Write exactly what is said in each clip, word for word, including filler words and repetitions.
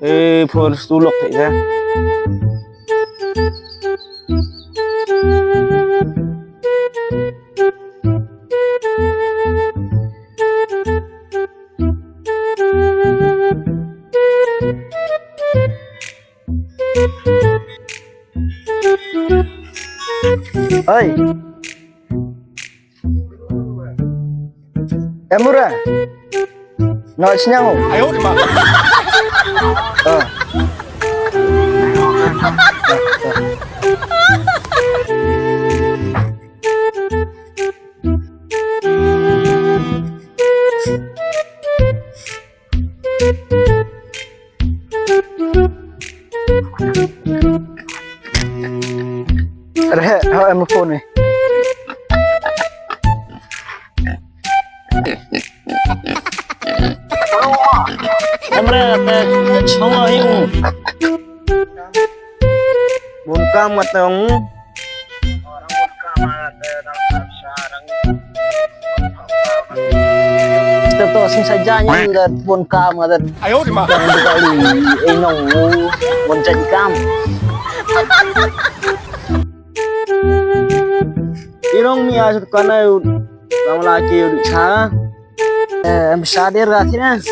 Eh, phone stu lok te ya. Oi. Em ura. No sinyang. Ayo, di ma. Ah. Re, ha, em phone ni. Em re, te, chong hi u. Bun kam ngat ong. Step to sing saja ni da bun kam ada. Ayo, di ma. Yang di kali, eh, nong, bun jadi kam. Inong mi asur kana u, bang laki u di cha. Eh, em sadir ga sini.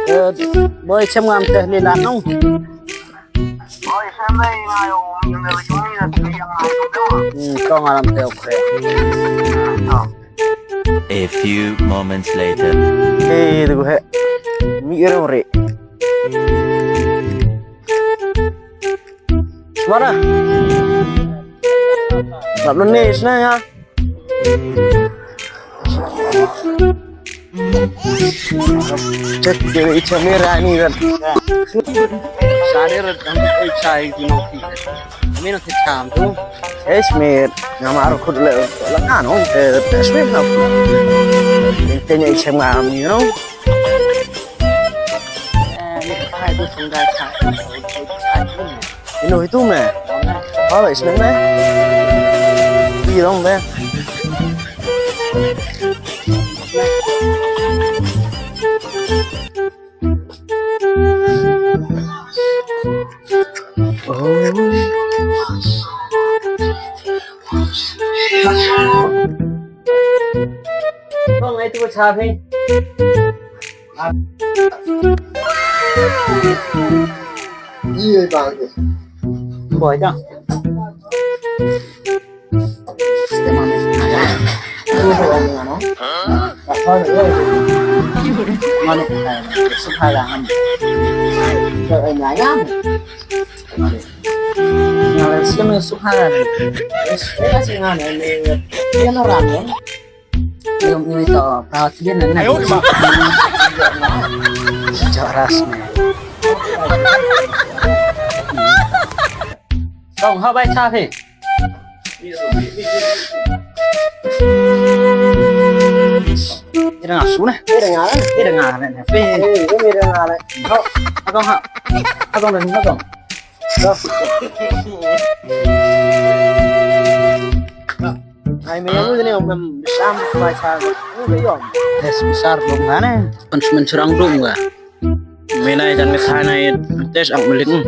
Eh, boy, chem ngam teh ni lanong. Hmm, kong alam teh, okay. A few moments later. Eh, tu he. Mi ira ore. Mana? Nak lu ni, sini ya. Cek dia icha merah ni kan. Sadir kan, eh, chai di no ki. Kami nak cakap tu. Eh, Smith, nama aku dulu. Lah kan, oh, eh, Smith nak. Intinya icha ngam, you know. Ino hitu me? Hawa, isne me? Pi dong me? Oh. Kong, ai tu cha phi. Ye ba ye. Boy da. Mano, eh, sa pha la ngam. Sa, eh, ngam. Nga la skem e sukha. Skem e sukha ne, ne, ne, no ram ne. Yung, yung ito, proud sila na, na. Ayo, di ma. Joras ne. Kong, ha bai cha phi. Ira nga su ne. Ira nga ne. Ira nga ne. Phi. Eh, ira nga ne. Ho, ha kong ha. Ha kong ne, ha kong. Ai, me yang ni, um, um, sam, mai sa. Ni, me yang. Yes, besar dong, kan, eh? Kan cuma serang dong, kan? Me nai, jan me khai nai, tes ang melik, hmm.